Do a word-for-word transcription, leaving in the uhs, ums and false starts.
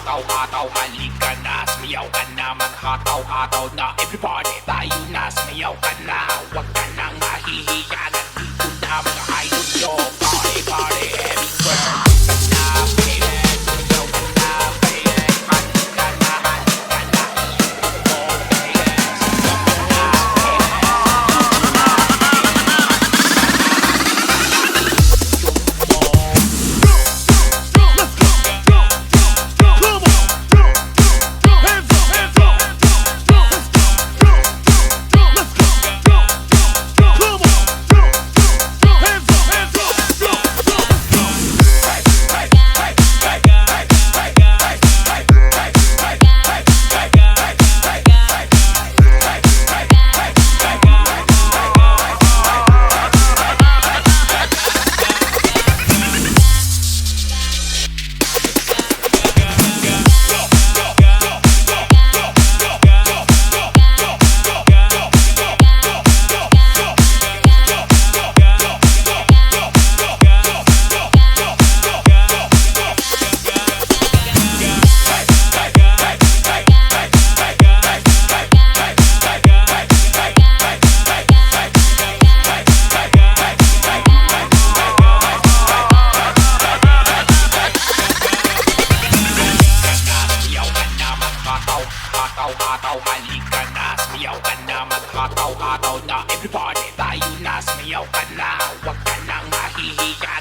Hataw-hataw, halika na, sumayaw ka na, maghataw-hataw na. Everybody, tayo na, sumayaw ka na. Huwag ka nang mahihiya, nandito na mga idol nyo. Party, party, everywhere. Huwag ka na, baby, sumayaw ka na, baby. Halika na, halika na, Hataw-hataw, halika na, sumayaw ka na, maghataw-hataw na. Everybody, tayo na, sumayaw ka na. Huwag ka nang mahihiya,